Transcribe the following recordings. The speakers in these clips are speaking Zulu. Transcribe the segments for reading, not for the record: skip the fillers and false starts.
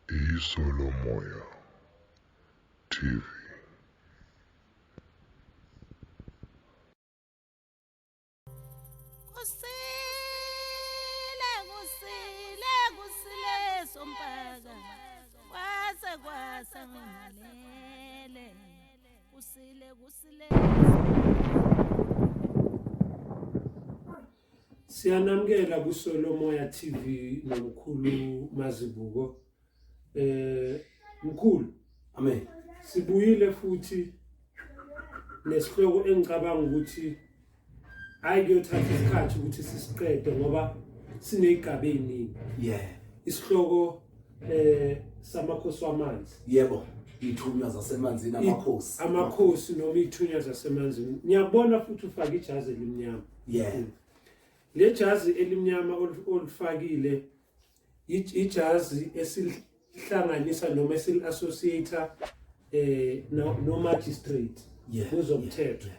Iso Lomoya TV. Kusile kusile kusile sompaka kwase kwasa ngimalele kusile kusile. Siyanamukela kuSolomoya TV nomkhulu Mazibuko. Mkhulu. Amen. Sibuyile futhi nesihloko engicabanga ukuthi hayi kuyothatha isikhathi ukuthi sisiqede ngoba sinezigaba eziningi. Yeah. Isihloko samakhosi wamanzi. Yebo. Ithunywa zasemanzini amakhosi. Amakhosi noma ithunywa zasemanzini. Ngiyabona futhi ufake ijazi elimnyama. Yeah. Le jazi elimnyama olifakile ijazi esilihlanganisa noma esili-associate no magistrate kuzomthetho.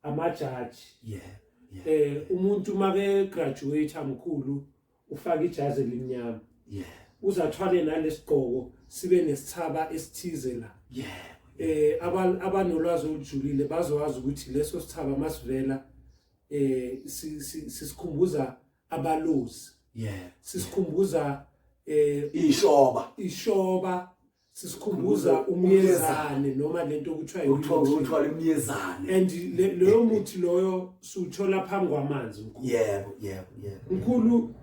Amajaji. Umuntu make graduate mkhulu ufaka ijazi elimnyama. Uzathwale nalesigqoko sibe nesithaba esithize la. Abanolwazi olujulile bazowazi ukuthi leso sithaba masivela sisikhumbuza abalozi. Sisikhumbuza ishoba. Ishoba sisikhumbuza umyezane noma lento okuthiwa ukuthiwa imyezane. And leyo muthi loyo siwuthola phambi kwamanzi mkhulu. Yebo, yebo, yebo. Mkhulu,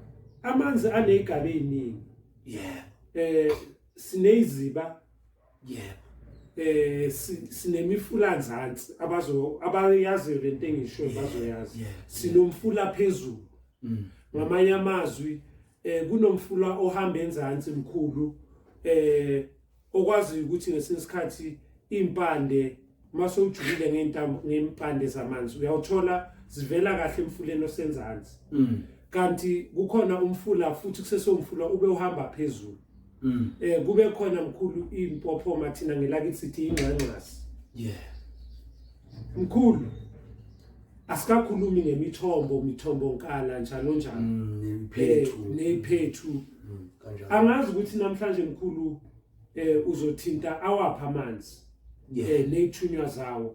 amanzi anezigaba eziningi. Yebo. Sineziba. Yebo. Sinemifula nzansi abayaziyo lento engishoyo bazoyazi. Sinomfula phezulu. Ngamanye amazwi kunomfula ohamba enzansi mkhulu okwazi ukuthi ngesinye isikhathi impande mase ujulile ngentambo ngempande zamanzi uyawuthola zivela kahle emfuleni osenzansi. Kanti kukhona umfula futhi kusesomfula ube uhamba phezulu. Kube khona mkhulu impophoma thina ngelakithi sithi ingxangxasi. Mkhulu asikakhulumi ngemithombo, mithombo nkala njalo njalo. Nemiphethu. Nephethu. Kanjalo. Angazi ukuthi namhlanje mkhulu uzothinta awapha amanzi. Nezithunywa zawo.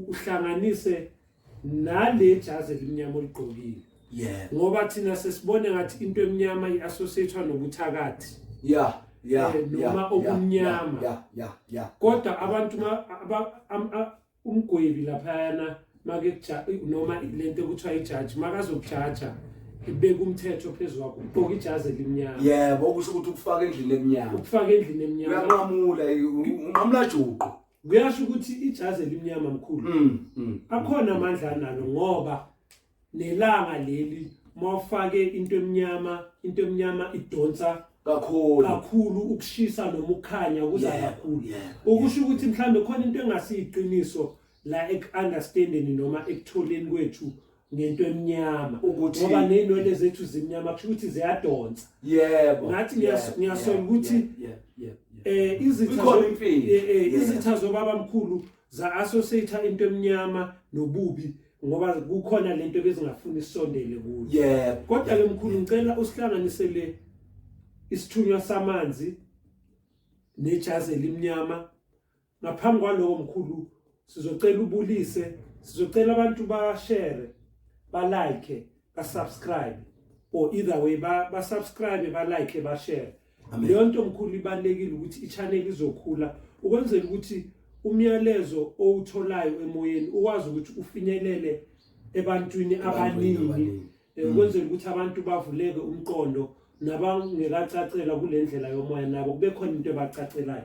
Uhlanganise nale jazi elimnyama oligqokile. Ngoba thina sesibone ngathi into emnyama iassociatewa nobuthakathi. Noma okumnyama. Kodwa abantu umgwebi laphayana make noma lento ekuthiwa ijaji makazokujaja ibeka umthetho phezulu kwakho ugqoka ijazi elimnyama. Yebo, okusho ukuthi ukufaka endlini emnyama. Ukufaka endlini emnyama. Uyanqamula, unqamula juqu. Kuyasho ukuthi ijazi elimnyama mkhulu. Akhona amandla analo ngoba nelanga leli mawufake into emnyama, into emnyama idonsa kakhulu kakhulu ukushisa noma ukukhanya kuza kakhulu. Ukusho ukuthi mhlambe khona into engasiyiqiniso la ekunderstanding noma ekutholeni kwethu ngento emnyama ukuthi ngoba nezinwele zethu zimnyama kusho ukuthi ziyadonsa. Yebo. Ngathi ngiyasola ukuthi izitha zobaba mkhulu za associate into emnyama nobubi ngoba kukhona lento ebezingafuni isondele kuyo. Yebo. Kodwa ke mkhulu ngicela usihlanganisele isithunywa samanzi nejazi elimnyama. Ngaphambi kwaloko mkhulu sizocela ubulise, sizocela abantu ba share, ba like, ba subscribe or either way ba subscribe, ba like, ba share. Leyo nto mkhulu ibalekile ukuthi i-channel izokhula ukwenzela ukuthi umyalezo owutholayo emoyeni ukwazi ukuthi ufinyelele ebantwini abaningi ukwenzela ukuthi abantu bavuleke umqondo nabangekacacela kule ndlela yomoya nabo kube khona into ebacacelayo.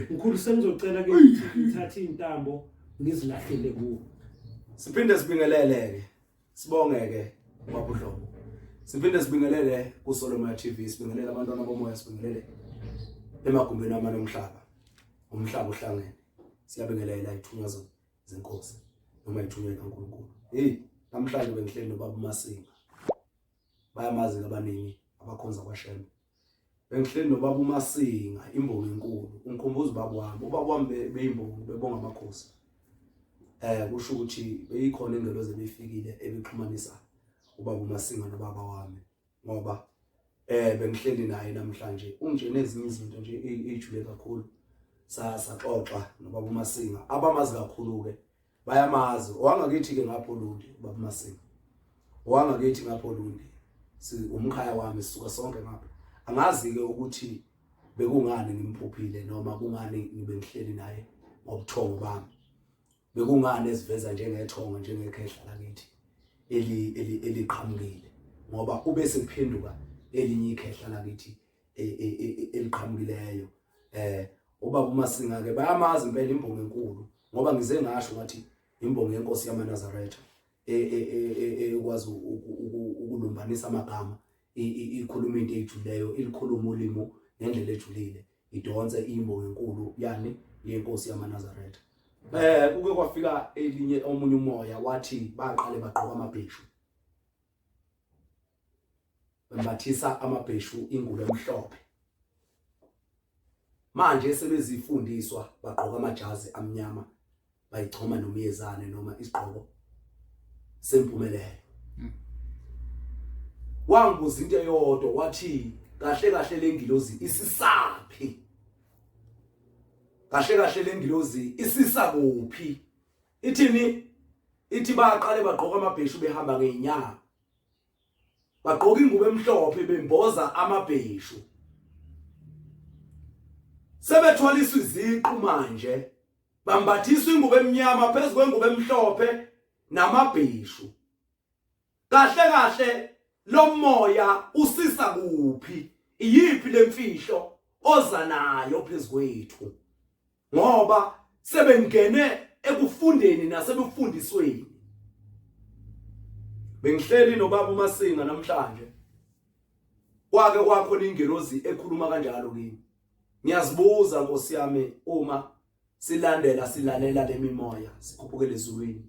Mkhulu sengizocela ke ukuthi ngithathe intambo ngizilahlele kuwo. Siphinde sibingelele ke. Sibonge ke baba uDlomo. Siphinde sibingelele kuSolomoya TV, sibingelele abantwana bomoya, sibingelele emagumbini amane omhlaba. Umhlaba uhlangene. Siyabingelela ithunywa zenkosi noma ithunywa kaNkulunkulu. Hey, namhlanje bengihleli nobaba uMasinga. Bayamazi abaningi abakhonza kwaShembe. Bengihleli nobaba uMasinga, imbongi enkulu. Ungikhumbuza ubaba wami. Ubaba wami beyimbongi, bebonga amakhosi. Kusho ukuthi beyikhona ingelozi ebifikile ebixhumanisa ubaba uMasinga nobaba wami ngoba Eh bengihleli naye namhlanje unje nezinye izinto nje ejule kakhulu. Saxoxa nobaba uMasinga abamazi kakhulu ke bayamazi owangakithi ke ngapho Lundi ubaba uMasinga. Owangakithi ngapho Lundi si umkhaya wami sisuka sonke ngapha. Angazi ke ukuthi bekungani ngimphuphile noma kungani ngibe ngihleli naye ngobuthongo bami. Bekungani eziveza njengethonga njengekhehla lakithi eli eliqhamukile ngoba ube sekuphenduka elinye ikhehla lakithi e, e, e, eliqhamukileyo eh ubaba uMasinga ke bayamazi impela imbongi enkulu ngoba ngize ngasho ngathi imbongi yenkosi yamaNazaretha ekwazi ukulumbanisa amagama ikhuluma into ejuleyo ilikhuluma ulimi ngendlela ejulile idonse imbongi enkulu yani yenkosi yamaNazaretha eh kuke kwafika elinye omunye umoya wathi baqale bagqoka amabheshu bembathisa amabheshu ingubo emhlophe manje sebezifundiswa bagqoka amajazi amnyama bayichoma nomyezane noma isigqoko sempumelelo hmm. Wangibuza into eyodwa wathi kahle kahle lengilozi isisaphi kahle kahle lengilozi isisa kuphi ithini ithi baqale bagqoka amabheshu behamba ngeenyawo bagqoka ingubo emhlophe bemboza amabheshu sebethwaliswa iziqu manje bambathiswa ingubo emnyama phezu kwengubo emhlophe namabheshu kahle kahle lo moya usisa kuphi iyiphi lemfihlo oza nayo phezu kwethu ngoba sebengene ekufundeni nasebufundisweni bengihleli nobaba uMasinga namhlanje kwake kwakhona ingelozi ekhuluma kanjalo kimi ngiyazibuza nkosi yami uma silandela silalela lemimoya sikhuphukele ezulwini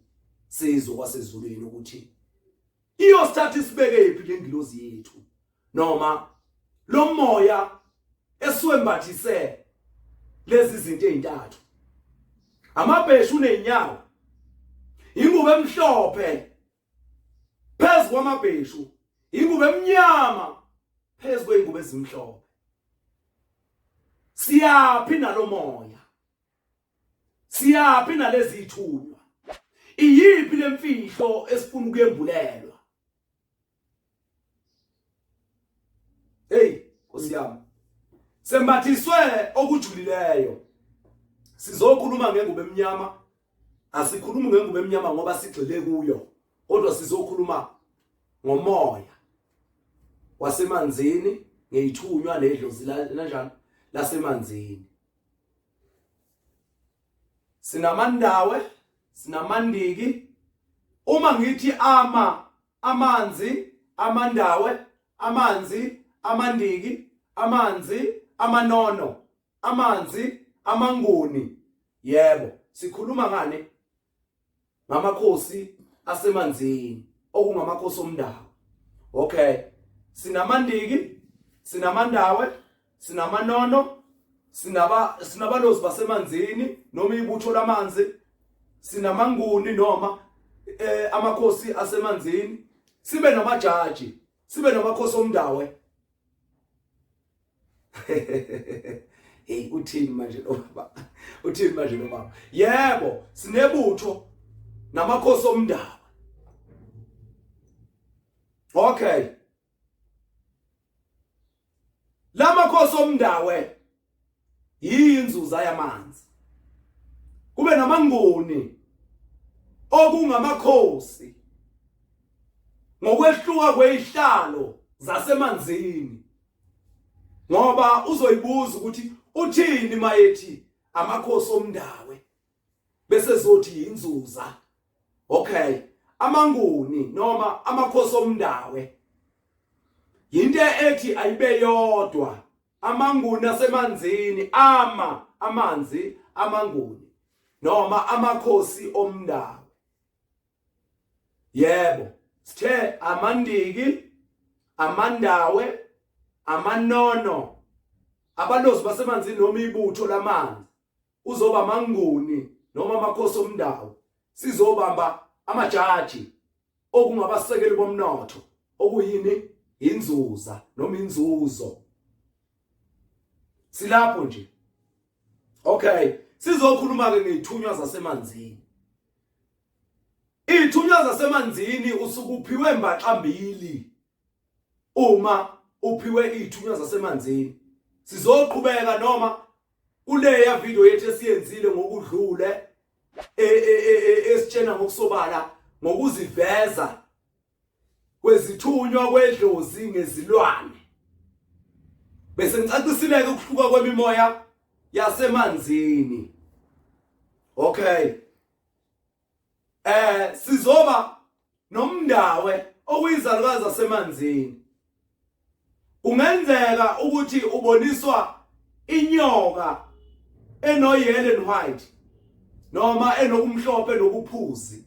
sizwe kwasezulwini ukuthi iyosithatha isibeke phi lengilozi yethu noma lo moya esiwembathise lezi zinto ezintathu amabheshu unenyawo ingubo emhlophe phezu kwamabheshu ingubo emnyama phezu kweingubo ezimhlophe siyaphi nalomoya siyaphi nalezi ithunywa iyiphi lemfihlo esifuna ukuyembulelwa Hey Nkosi yami sembathiswe okujulileyo sizokhuluma ngengubo emnyama asikhulumi ngengubo emnyama ngoba sigxile kuyo kodwa sizokhuluma ngomoya wasemanzini ngeyithunywa nedlozi lanjani lasemanzini sinamandawe sinamandiki uma ngithi ama amanzi amandawe amanzi amandiki amanzi amanono amanzi amanguni yebo sikhuluma ngani ngamakhosi asemanzini okungamakhosi omndawo okay sinamandiki sinamandawe sinamanono sinaba sinabalozi basemanzini noma ibutho lamanzi sinamanguni noma eh, amakhosi asemanzini sibe namajaji sibe namakhosi omndawe hey uthini manje lo baba uthini manje lo baba yebo sinebutho namakhosi omndaba okay lamakhosi omndawe yinzuza yamanzi kube namanguni okungamakhosi ngokwehluka kwezihlalo zasemanzini ngoba uzoyibuza ukuthi uthini mayethi amakhosi omndawe bese zothi inzuza okay amanguni noma amakhosi omndawe yinto ethi ayibe yodwa amanguni asemanzini ama amanzi amanguni noma amakhosi omndawe yebo sithe amandiki amandawe amanono abalozi basemanzini noma ibutho lamanzi uzoba amanguni noma amakhosi omndawo sizobamba amajaji okungabasekeli bomnotho okuyini Inzuza noma inzuzo. Silapho nje. Okay, sizokhuluma ke ngezithunywa zasemanzini. Izithunywa zasemanzini usukuphiwe mbaxambili uma uphiwe izithunywa zasemanzini. Sizoqhubeka noma kuleya video yethu esiyenzile ngokudlule e, e, e, esitshena ngokusobala ngokuziveza kwezithunywa kwedlozi ngezilwane. Bese ngicacisileke ukuhluka kwemimoya yasemanzini. Okay. Sizoba nomndawe okuyizalukazi zasemanzini. Kungenzeka ukuthi uboniswa inyoka eno yellow and white noma enokumhlophe nokuphuzi.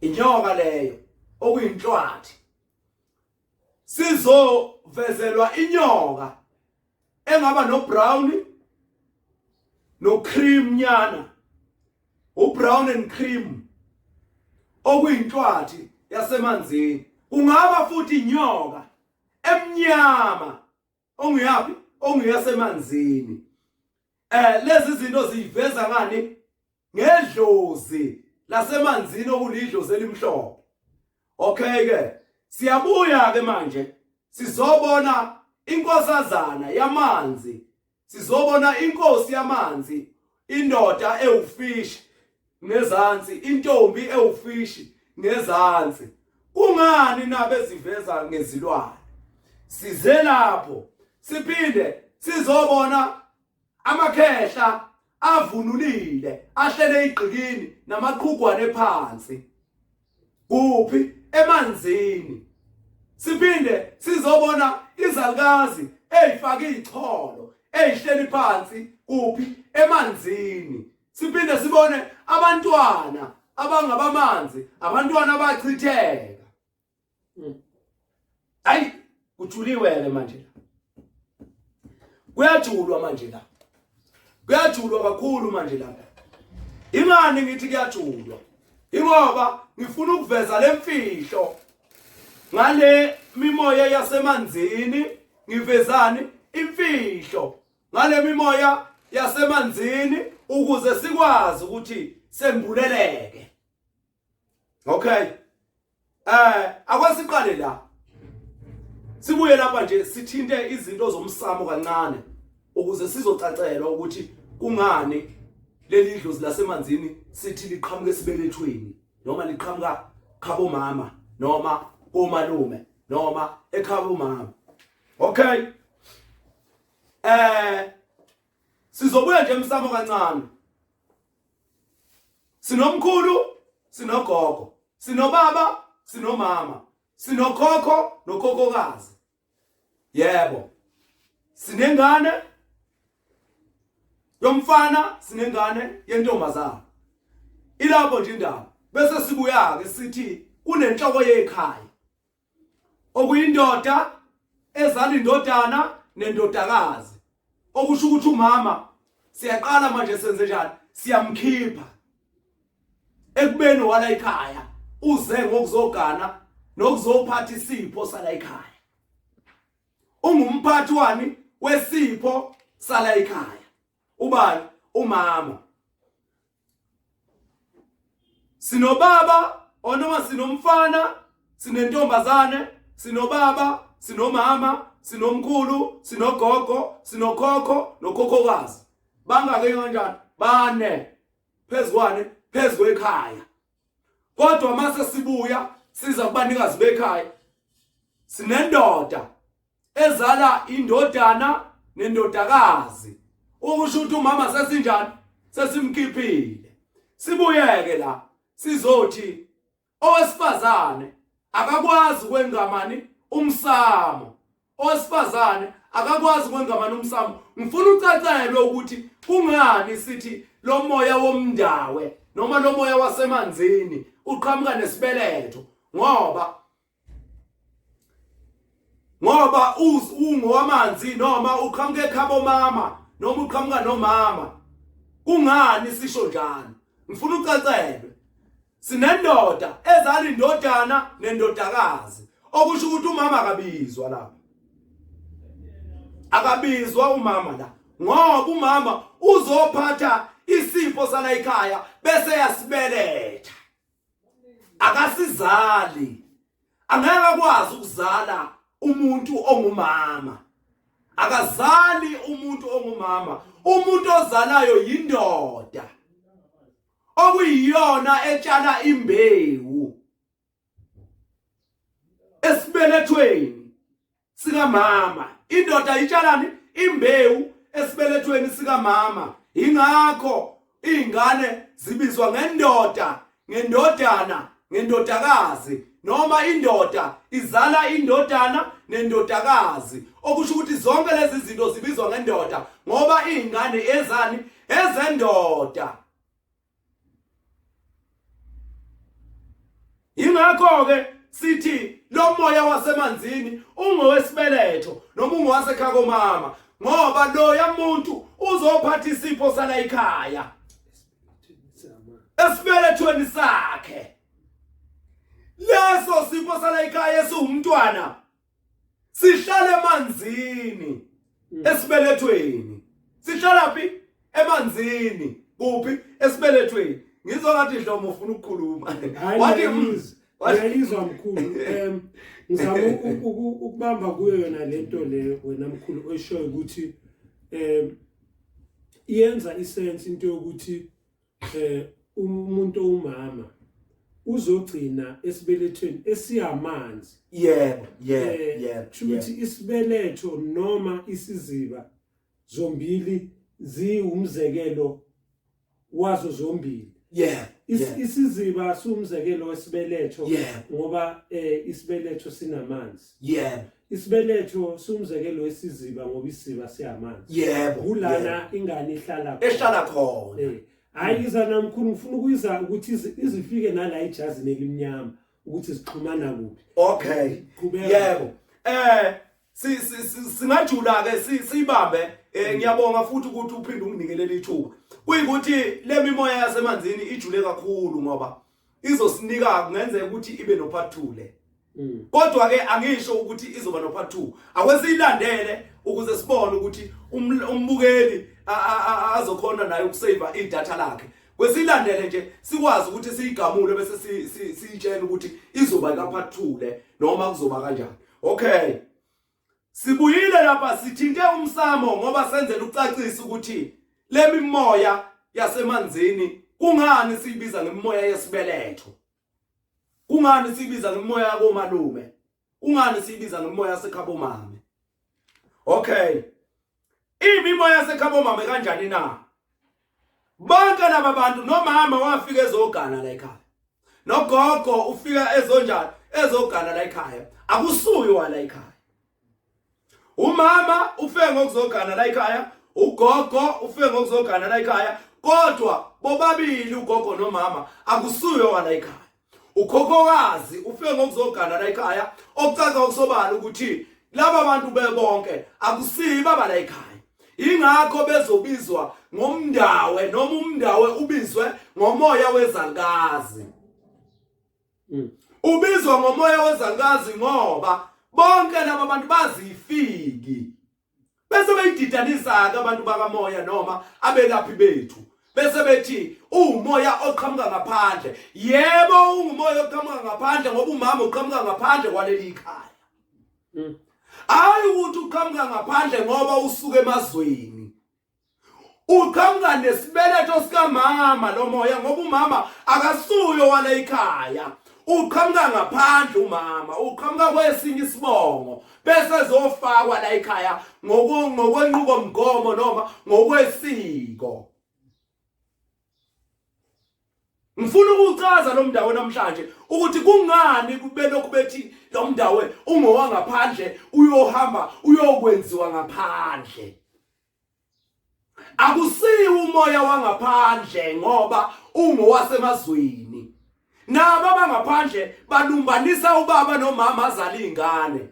Inyoka leyo okuyinhlwathi. Sizovezelwa inyoka engaba no brown no cream nyana, ubrown and cream okuyinhlwathi yasemanzini. Kungaba futhi inyoka emnyama onguyaphi, onguyasemanzini. Lezi zinto ziyiveza ngani? Ngedlozi lasemanzini okulidlozi elimhlophe. Okay ke, siyabuya ke manje sizobona inkosazana yamanzi, sizobona inkosi yamanzi, indoda ewufish ngezansi, intombi ewufish ngezansi. Kungani nabeziveza ngezilwane? Size lapho siphinde sizobona amakhehla avunulile ahlele igqikini namaqhugwane phansi. Kuphi? Emanzini. Siphinde sizobona izalukazi ezifaka icholo ezihleli phansi. Kuphi? Emanzini. Siphinde sibone abantwana abangabamanzi, abantwana abachitheka. Ayi, kujuliwe ke manje la, kuyajulwa manje la, kuyajulwa kakhulu manje la. Ingani ngithi kuyajulwa? Ingoba ngifuna ukuveza lemfihlo ngale mimoya yasemanzini. Ngivezani imfihlo ngale mimoya yasemanzini ukuze sikwazi ukuthi sembuleleke. Okay, akwasiqale la, sibuye lapha nje sithinte izinto zomsamo kancane ukuze sizocacelwa ukuthi kungani leli dlozi lasemanzini sithi liqhamuka esibelethweni noma liqhamuka khabo mama noma komalume noma ekhabo mama. Okay, sizobuya nje emsamo kancane. Sinomkhulu, sinogogo, sinobaba, sinomama, sinokhokho nokhokhokazi. Yebo, sinengane yomfana, sinengane yentombazana. Ilapho nje indaba. Bese sibuya ke sithi kunenhloko yekhaya okuyindoda ezala indodana nendodakazi, okusho ukuthi umama siyaqala manje senze njani? Siyamkhipha ekubeni wala ekhaya, uze ngokuzogana nokuzophatha isipho sala ekhaya. Ungumphathi wani? Wesipho sala ekhaya. Ubani? Umama. Sinobaba onoma sinomfana, sinentombazane, sinobaba, sinomama, sinomkhulu, sinogogo, sinokhokho nokhokhokazi. Bangake kanjani? Bane phezukwane phezu kwekhaya. Kodwa mase sibuya siza kubanikazi bekhaya, sinendoda ezala indodana nendodakazi, ukusho ukuthi umama sesinjani? Sesimkhiphile. Sibuyeke la sizothi owesifazane akakwazi ukwengamani umsamo, owesifazane akakwazi ukwengamani umsamo. Ngifuna ucacelwe ukuthi kungani sithi lo moya womndawe noma lo moya wasemanzini uqhamuka nesibeletho, ngoba ungowamanzi noma uqhamuka ekhabo mama noma uqhamuka nomama. Kungani sisho njalo? Ngifuna ucacelwe. Sinendoda ezala indodana nendodakazi, Okusho ukuthi umama akabizwa lapha. Akabizwa umama la ngoba umama uzophatha isipho sala ekhaya bese yasibeletha. Akasizali. Angeke akwazi ukuzala umuntu ongumama. Akazali umuntu ongumama. Umuntu ozalayo yindoda. Okuyiyona etshala imbewu. Esibelethweni sikamama. Indoda itshalani imbewu esibelethweni sikamama. Ingakho izingane zibizwa ngendoda, ngendodana, ngendodakazi noma indoda izala indodana nendodakazi okusho ukuthi zonke lezi zinto zibizwa ngendoda ngoba izingane ezani ezendoda. Ingakho ke sithi lo moya wasemanzini ungowesibeletho noma ungowasekhaya komama ngoba loya muntu uzophatha isipho sala ekhaya esibelethweni sakhe. Leso sipho sala ekhaya esiwumntwana sihlala emanzini esibelethweni. Sihlala phi? Emanzini. Kuphi? Esibelethweni. Ngizwa ngathi Dlomo ufuna ukukhuluma. Wathi ngiyayizwa mkhulu. Ngizama ukubamba kuyo yona lento le wena mkhulu oyishoyo ukuthi iyenza isense into yokuthi umuntu owumama uzogcina esibelethweni esiyamanzi. Yebo, yebo, yebo. Kusho ukuthi isibeletho noma isiziba zombili ziwumzekelo wazo zombili. Yeah. Isiziba siwumzekelo wesibeletho ngoba isibeletho sinamanzi. Yeah. Isibeletho siwumzekelo wesiziba ngoba isiziba siyamanzi. Yebo. Kulana ingane ihlala khona. Ehlala khona. Hayi izana mkhulu ngifuna ukuyiza ukuthi izifike nala ijazi nelimnyama ukuthi zixhumana kuphi. Okay. Yebo. Singajula ke sibambe ngiyabonga futhi ukuthi uphinde unginikelele ithuba. Kuyikuthi le mimoya yasemanzini ijule kakhulu ngoba izosinika kungenzeka ukuthi ibe no part 2 le. Kodwa ke angisho ukuthi izoba no part 2. Akwesiyilandele ukuze sibone ukuthi umbukeli azokhona naye ukusave idatha lakhe. Kwesilandele nje sikwazi ukuthi siyigamule bese siyitshela ukuthi izoba ka part 2 le noma kuzoba kanjani. Okay. Sibuyile lapha sithinte umsamo ngoba senzela ukucacisa ukuthi le mimoya yasemanzini kungani siyibiza ngemimoya yesibeletho. Kungani siyibiza ngemimoya yakomalume? Kungani siyibiza ngemimoya yasekhabomame? Okay. Imimoya yasekhabomame kanjani na? Bonke laba bantu nomama wafika ezogana la ekhaya. Nogogo ufika ezonjani? Ezogana la ekhaya. Akusuyi wala ekhaya. Umama ufike ngokuzogana la ekhaya, ugogo ufike ngokuzogana la ekhaya, kodwa bobabili ugogo nomama akusuye wala ekhaya. Ukhokhokazi ufike ngokuzogana la ekhaya, okucaca okusobala ukuthi laba bantu bebonke akusiyi baba la ekhaya. Ingakho bezobizwa ngomndawe noma umndawe ubizwe ngomoya wezalukazi. Ubizwa ngomoya wezalukazi ngoba bonke laba bantu bazifiki. Bese beyididanisa ke abantu bakamoya noma abelaphi bethu. Bese bethi uwumoya oqhamuka ngaphandle. Yebo ungumoya oqhamuka ngaphandle ngoba umama uqhamuka ngaphandle kwaleli khaya. Hayi ukuthi uqhamuka ngaphandle ngoba usuka emazweni. Uqhamuka nesibeletho sikamama lo moya ngoba umama akasuyo wala ekhaya. Uqhamuka ngaphandle umama, uqhamuka kwesinye isibongo bese ezofakwa la ekhaya ngokwenqubomgomo noma ngokwesiko. Ngifuna ukuchaza lo mndawo namhlanje ukuthi kungani kubelokhu bethi lo mndawo ungowangaphandle uyohamba uyokwenziwa ngaphandle. Akusiwo umoya wangaphandle ngoba ungowasemazweni. Nabo abangaphandle balumbanisa ubaba nomama azala izingane.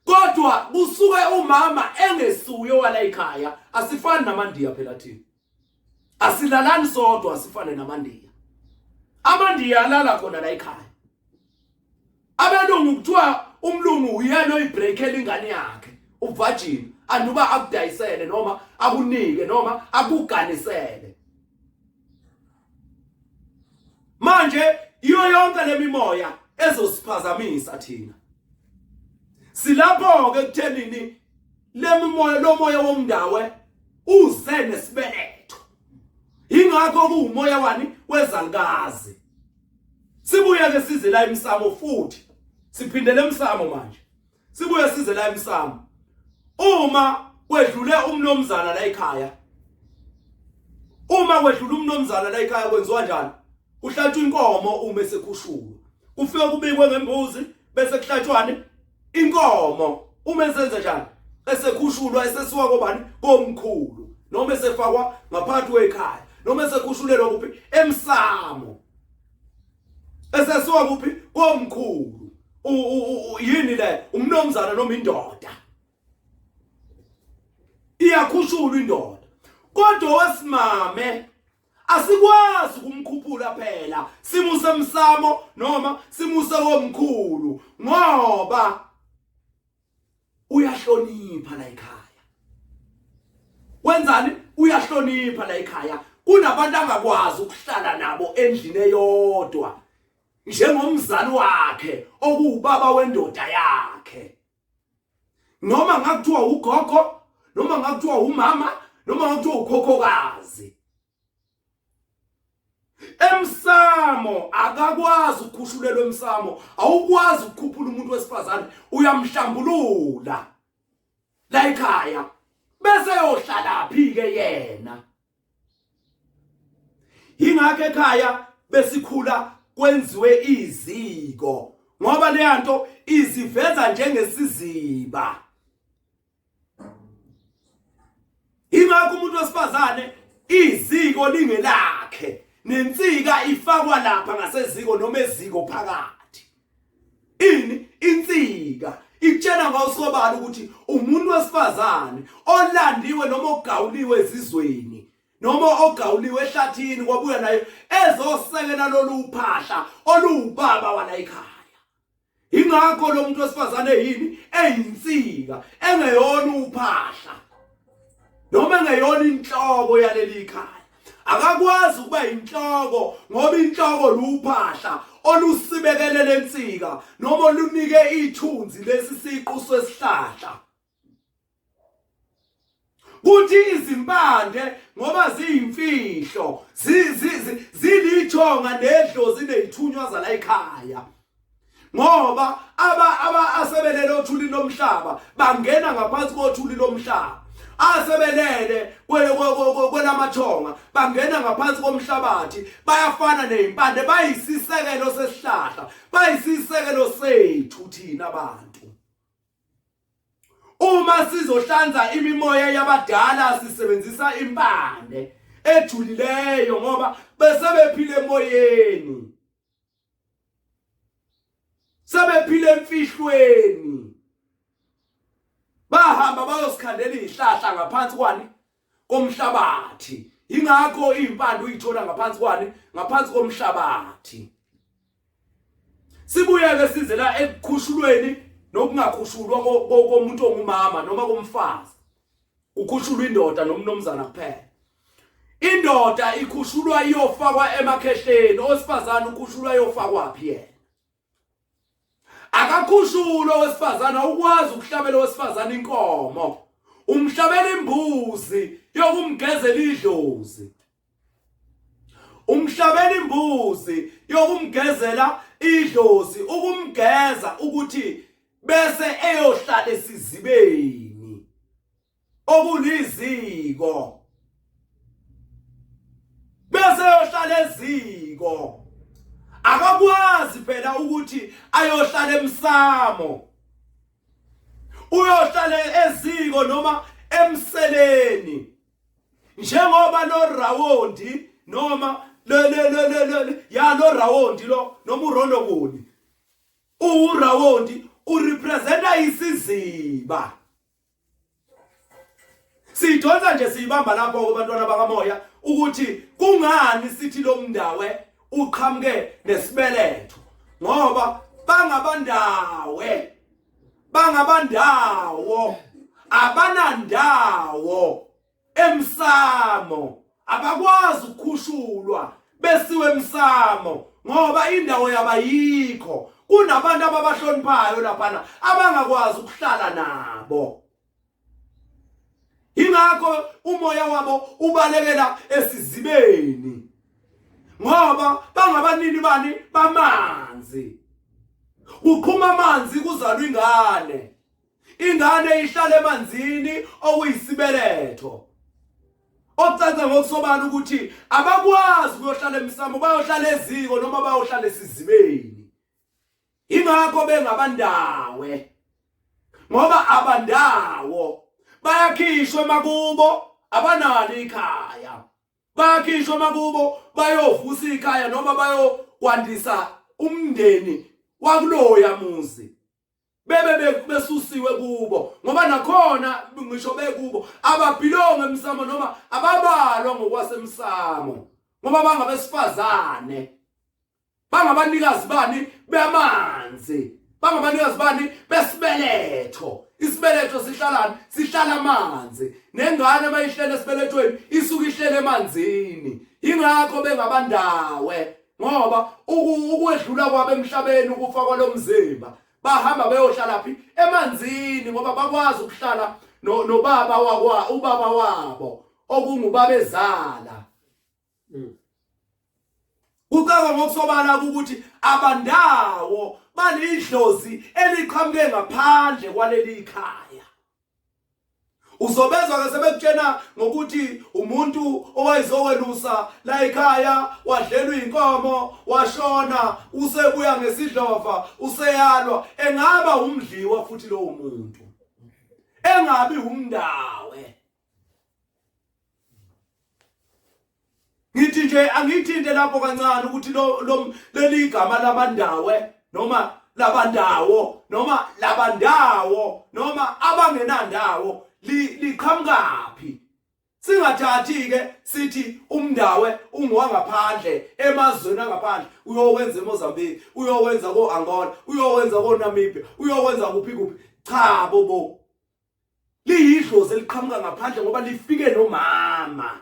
Kodwa kusuke umama engesuye wala ekhaya, asifani namandiya phela thina. Asilalani sodwa asifane namandiya. Amandiya alala khona la ekhaya. Abelungu kuthiwa umlungu uyena oyibreakela ingane yakhe uvirgin anuba akudayisele noma akunike noma akuganisele. Manje iyo yonke lemimoya ezosiphazamisa thina. Silapho ke ekuthenini lemimoya lomoya womndawe uze nesibeletho. Ingakho kuwumoya wani wezalukazi. Sibuye ke size la emsamo futhi. Siphindele emsamo manje. Sibuye size la emsamo. Uma kwedlule umnomzana la ekhaya. Uma kwedlule umnomzana la ekhaya kwenziwa njani? Kuhlatshwa inkomo uma esekhushulwa. Kufike kubikwe ngembuzi bese kuhlatshwane inkomo uma esenze njani? Esekhushulwa esesiwa kobani? Komkhulu. Noma esefakwa ngaphakathi kwekhaya. Noma esekhushulelwa kuphi? Emsamo. Esesiwa kuphi? Komkhulu. Yini le? Umnomzana noma indoda. Iyakhushulwa indoda. Kodwa wesimame asikwazi ukumkhuphula phela simuse emsamo noma simuse komkhulu ngoba uyahlonipha la ekhaya. Wenzani? Uyahlonipha la ekhaya. Kunabantu angakwazi ukuhlala nabo endlini eyodwa njengomzali wakhe okuwubaba wendoda yakhe. Noma ngakuthiwa ugogo, noma ngakuthiwa umama, noma ngakuthiwa ukhokhokazi. Emsamo akakwazi ukukhushulelwa emsamo, awukwazi ukukhuphula umuntu wesifazane, uyamhlambulula la ekhaya bese yohlala phi ke yena. Ingakho ekhaya besikhula kwenziwe iziko ngoba leyanto iziveza njengesiziba. Ingakho umuntu wesifazane iziko lingelakhe nensika ifakwa lapha ngaseziko noma eziko phakathi. Ini insika ikutshela ngawusobala ukuthi umuntu wesifazane olandiwe noma ogawuliwe ezizweni noma ogawuliwe ehlathini kwabuya naye ezosekela lolu phahla oluwubaba wala ekhaya. Ingakho lo muntu wesifazane yini eyinsika engeyona uphahla noma engeyona inhloko yaleli khaya. Akakwazi ukuba inhloko ngoba inhloko luphahla olusibekele lensika noma olunike ithunzi lesi siqu sesihlahla. Kuthi izimpande ngoba ziyimfihlo zilithonga nedlozi nezithunywa zala ekhaya. Ngoba aba aba asebelele othulini lomhlaba bangena ngaphansi kothuli lomhlaba. Asebelele kwelamathonga bangena ngaphansi komhlabathi bayafana nezimpande bayisisekelo sesihlahla bayisisekelo sethu thina bantu. Uma sizohlanza imimoya yabadala sisebenzisa impande ejulileyo ngoba besebephile emoyeni. Sebephile emfihlweni. Bahamba bayosikhandela izihlahla ngaphansi kwani? Komhlabathi. Ingakho impande uyithola ngaphansi kwani? Ngaphansi komhlabathi. Sibuye ke size la ekukhushulweni nokungakhushulwa komuntu ongumama noma komfazi. Kukhushulwa indoda nomnumzana kuphela. Indoda ikhushulwa iyofakwa emakhehleni, owesifazane ukhushulwa iyofakwa phi yena? Akakhushulwa owesifazane, awukwazi ukuhlabela owesifazane inkomo. Umhlabela imbuzi yokumgezela idlozi. Umhlabela imbuzi yokumgezela idlozi, ukumgeza ukuthi bese eyohlala esizibeni okuliziko. Bese eyohlala eziko. Akakwazi phela ukuthi ayohlala emsamo. Uyohlala eziko noma emseleni. Njengoba lo rawondi noma le le le le le ya lo rawondi lo noma urondoboni uwurawondi urepresenta isiziba. Sidonsa nje siyibamba lapho kubantwana bakamoya ukuthi kungani sithi lo mndawe uqhamuke nesibeletho, ngoba Bangabandawe, bangabandawo, abanandawo emsamo, abakwazi ukukhushulwa besiwe emsamo ngoba indawo yabayikho. Kunabantu ababahloniphayo laphana abangakwazi ukuhlala nabo. Ingakho umoya wabo ubalekela esizibeni ngoba bangabanini bani bamanzi. Kuqhuma amanzi kuzalwa ingane, ingane ihlala emanzini okuyisibeletho. Okucaca ngokusobala ukuthi abakwazi ukuyohlala emsamo, bayohlala eziko noma bayohlala esizibeni. Ingakho bengabandawe ngoba abandawo bayakhishwa emakubo, abanalo ikhaya. Bayakhishwa emakubo bayovusa ikhaya noma bayokwandisa umndeni wakuloya muzi, bebe besusiwe kubo ngoba nakhona ngisho bekubo ababhilonge emsamo noma ababalwa ngokwasemsamo ngoba bangabesifazane. Bangabanikazi bani bemanzi, bangabanikazi bani besibeletho. Isibeletho sihlalani? Sihlala amanzi. Nengane mayihlele esibelethweni isuke ihlele emanzini. Ingakho bengabandawe ngoba ukwedlula kwabo emhlabeni, ukufa kwalomzimba, bahamba beyohlala phi? Emanzini, ngoba bakwazi ukuhlala nobaba wakwa ubaba wabo okungubabezala. Kucaba ngokusobala ukuthi abandawo balidlozi eliqhamuke ngaphandle kwaleli khaya. Uzobezwa ke sebekutshena ngokuthi umuntu owayezokwelusa la ekhaya wadlelwa inkomo washona, usebuya ngesidlova, useyalwa. Engaba umdliwa futhi lowo muntu, engabi umndawe. Ngithi nje angithinte lapho kancane ukuthi lo leli gama labandawe noma labandawo noma labandawo noma abangenandawo liqhamukaphi. Singathathi ke sithi umndawe ungowangaphandle emazweni angaphandle, uyowenza eMozambique, uyowenza ko-Angola, uyowenza ko-Namibia, uyowenza kuphi kuphi. Cha bobo, liyidlozi eliqhamuka ngaphandle ngoba lifike nomama,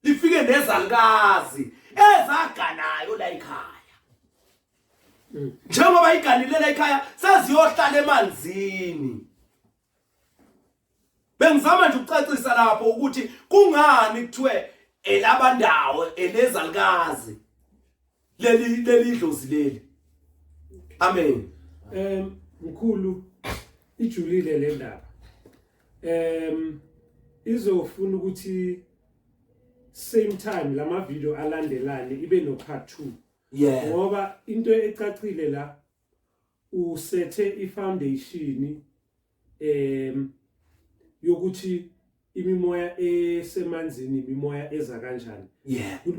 lifike nezalukazi ezaganayo la ekhaya. Njengoba iganile la ekhaya seziyohlala emanzini. Bengizama nje ukucacisa lapho ukuthi kungani kuthiwe elabandawo elezalukazi leli dlozi leli. Amen. Mkhulu, ijulile le ndaba. Izofuna ukuthi same time lama video alandelane ibe no part 2. Ngoba into ecacile la, usethe ifoundation yokuthi imimoya esemanzini imimoya eza kanjani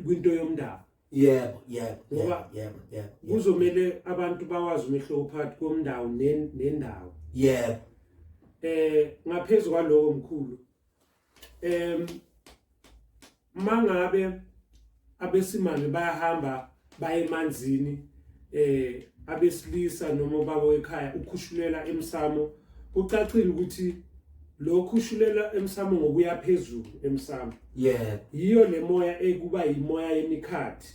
kwinto yomndaba. Yebo, yebo, Ngoba yebo, yebo, kuzomele abantu bawazi umehluko phakathi komndawo nendawo. Ngaphezulu kwaloko mkhulu, mangabe abesimame bayahamba baye emanzini, abesilisa noma ubaba wekhaya ukhushulela emsamo, kucacile ukuthi lo khushulela emsamo ngokuya phezulu emsamo. Yiyo le moya ekuba yimoya yemikhathi.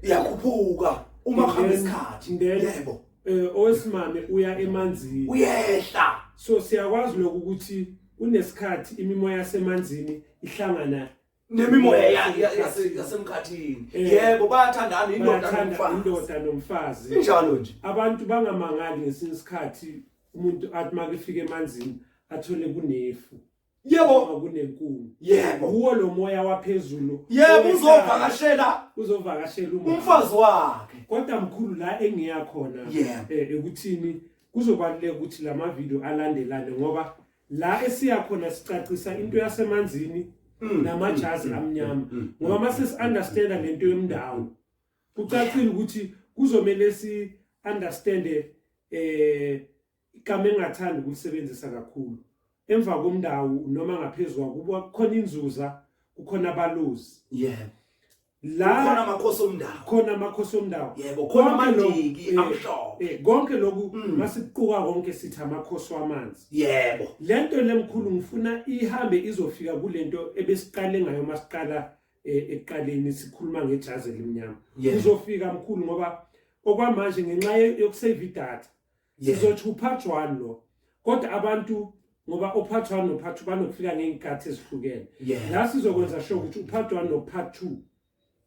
Iyakhuphuka uma kuhamba isikhathi. Yebo. Owesimame uya emanzini. Uyehla. So siyakwazi lokhu ukuthi kunesikhathi imimoya yasemanzini ihlangana nemimoya yasemkhathini. Yebo, bayathandana indoda nomfazi. Indoda nomfazi. Injalo nje. Abantu bangamangali ngesinye isikhathi umuntu athi makefika emanzini athole kunefu. Yebo. Kunenkungu. Yebo. Kuwo lo moya waphezulu. Yebo, uzovakashela. Uzovakashela umfazi wakhe. Kodwa mkhulu la engiya khona ekuthini kuzobaluleka ukuthi lama video alandelane ngoba la esiya khona sicacisa into yasemanzini namajazi amnyama, ngoba mase si understand lento yomndawo kucacile ukuthi kuzomele si understand igama engathanda ukulisebenzisa kakhulu emva komndawo noma ngaphezulu kuba kukhona inzuza, kukhona abalozi. La Khona amakhosi omndawo. Khona amakhosi omndawo. Yebo, khona Konke lokhu, amandiki amhlophe. Konke lokhu masiquka konke sithi amakhosi wamanzi. Lento lemkhulu ngifuna ihambe izofika kulento ebesiqale ngayo masiqala ekuqaleni sikhuluma ngejazi elimnyama. Uzofika mkhulu ngoba okwamanje ngenxa yokusave idatha sizothi upart 1 lo, kodwa abantu ngoba upart 1 nopart 2 banokufika ngey'nkathi ezihlukene. La sizokwenza sure ukuthi upart 1 nopart 2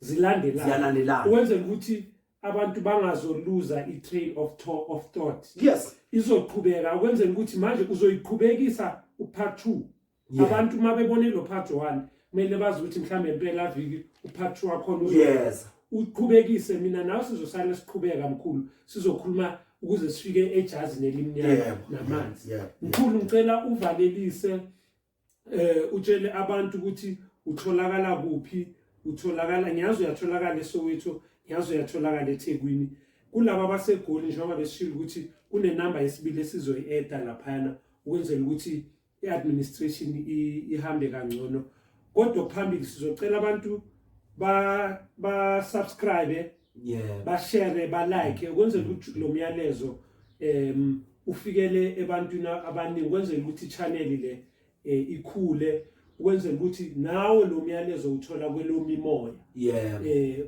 zilandelana, Ziyalandelana. ukwenzela ukuthi abantu bangazoluza i-train of thought. Izoqhubeka ukwenzela ukuthi manje uzoyiqhubekisa upart 2. Abantu uma bebone lo part 1 kumele bazi ukuthi mhlawumbe impela viki upart 2 wakhona uqhubekise. Mina nawe sizosala siqhubeka mkhulu, sizokhuluma ukuze sifike ejazini elimnyama namanzi. Mkhulu, ngicela uvalelise, utshele abantu ukuthi utholakala kuphi. Utholakala, ngiyazi uyatholakala eSoweto, ngiyazi uyatholakala eThekwini. Kulaba abaseGoli, njengoba besishilo ukuthi kunenamba yesibili esizoyi-eda laphayana ukwenzela ukuthi i-administration ihambe kangcono, kodwa phambili sizocela abantu ba subscribe, bashare, ba like ukwenzela ukuthi lo myalezo ufikele ebantwini abaningi, ukwenzela ukuthi i-channel le ikhule, ukwenzela ukuthi nawe lo myalezo uthola kwelomimoya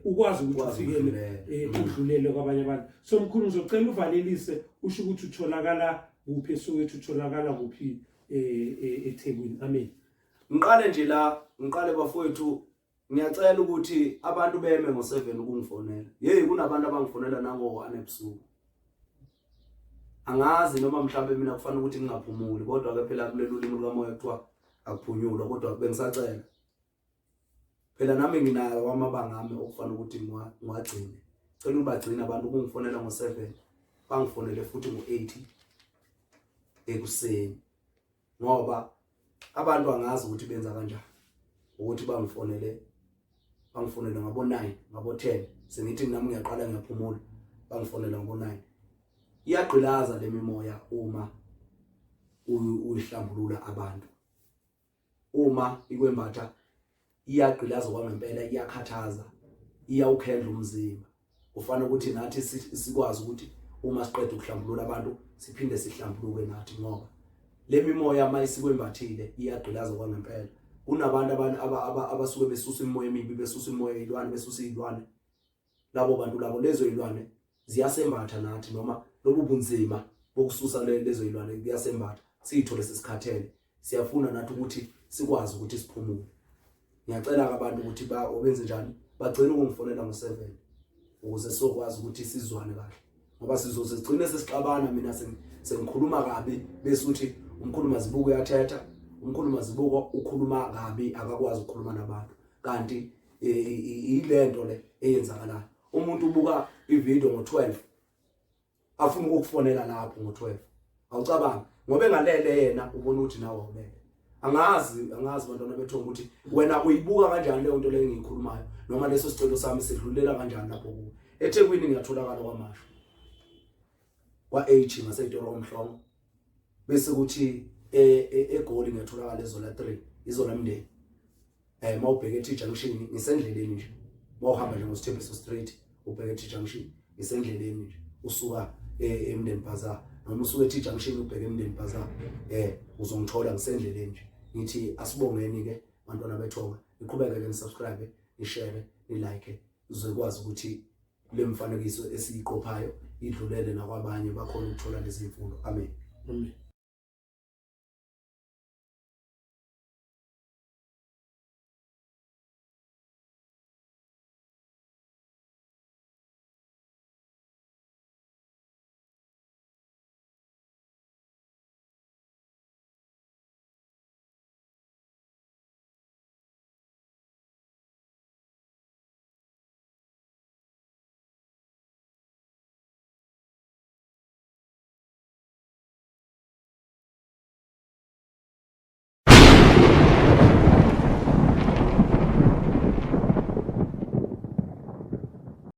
ukwazi ukuthi Ukwazi ufikele ukudlulela. Udlulele kwabanye abantu. So mkhulu, ngizocela uvalelise, usho ukuthi utholakala kuphi eSoweto, utholakala kuphi eThekwini. Amen. Ngiqale nje la, ngiqale bafowethu, ngiyacela ukuthi abantu beme ngo7 ukungifonela. Hey, kunabantu abangifonela nango1 ebusuku. Angazi noma mhlawumbe mina kufanele ukuthi ngingaphumuli, kodwa ke phela kulelu limi lukamoya kuthiwa akuphunyulwa, kodwa bengisacela. Phela nami nginawo amabanga ami okufanele ukuthi ngiwagcine. Cela ubagcine abantu ukungifonela ngo7, bangifonele futhi ngo8 ekuseni. Ngoba abantu angazi ukuthi benza kanjani ukuthi bangifonele ngabo 9, ngabo 10, sengithi nami ngiyaqala ngiyaphumula, bangifonele ngabo 9. Iyagqilaza le mimoya uma uyihlambulula abantu. Uma ikwembatha iyagqilaza kwangempela, iyakhathaza, iyawukhendla umzimba. Kufanele ukuthi nathi sikwazi ukuthi uma siqeda ukuhlambulula abantu siphinde sihlambuluke nathi, ngoba le mimoya uma isikwembathile iyagqilaza kwangempela. Kunabantu abasuke besusa imimoya emibi, besusa imimoya yezilwane, besusa izilwane. Labo bantu labo, lezo zilwane ziyasembatha nathi, noma lobu bunzima bokususa lezo zilwane kuyasembatha, siyithole sesikhathele, siyafuna nathi ukuthi sikwazi ukuthi siphumule. Ngiyacela ke abantu ukuthi benze njani, bagcine ukungifonela ngo7 ukuze sizokwazi ukuthi sizwane kahle, ngoba sizoze sigcine sesixabana. Mina sengikhuluma kabi, bese uthi umkhulu Mazibuko uyathetha, umkhulu Mazibuko ukhuluma kabi, akakwazi ukukhuluma nabantu. Kanti ilento le eyenzakalayo, umuntu ubuka ivideo ngo12 afuna ukukufonela lapho ngo12, awucabanga, ngoba engalele yena ubona ukuthi nawe awulele. Angazi bantwana bethonga ukuthi wena uyibuka kanjani leyo nto leyo engiyikhulumayo, noma leso sicelo sami sidlulela kanjani lapho kuwe. eThekwini ngiyatholakala kwaMashu, kwa-H ngaseyitolo komhlongo, bese kuthi eGoli ngiyatholakala eZola 3, iZola Mndeni. Mawubheke eT Junction ngisendleleni nje, mawuhamba nje ngoSithembiso Street ubheke eT Junction ngisendleleni nje, usuka eMndeni Bazaar noma usuka eT Junction ubheke eMndeni Bazaar, uzongithola ngisendleleni nje. Ngithi asibongeni ke bantwana bethonga, niqhubeke ke nisubscribe, nishare, nilike, uzokwazi ukuthi le mfanekiso esiyiqophayo idlulele nakwabanye bakhona ukuthola lezi mfundo. Amen. Amen.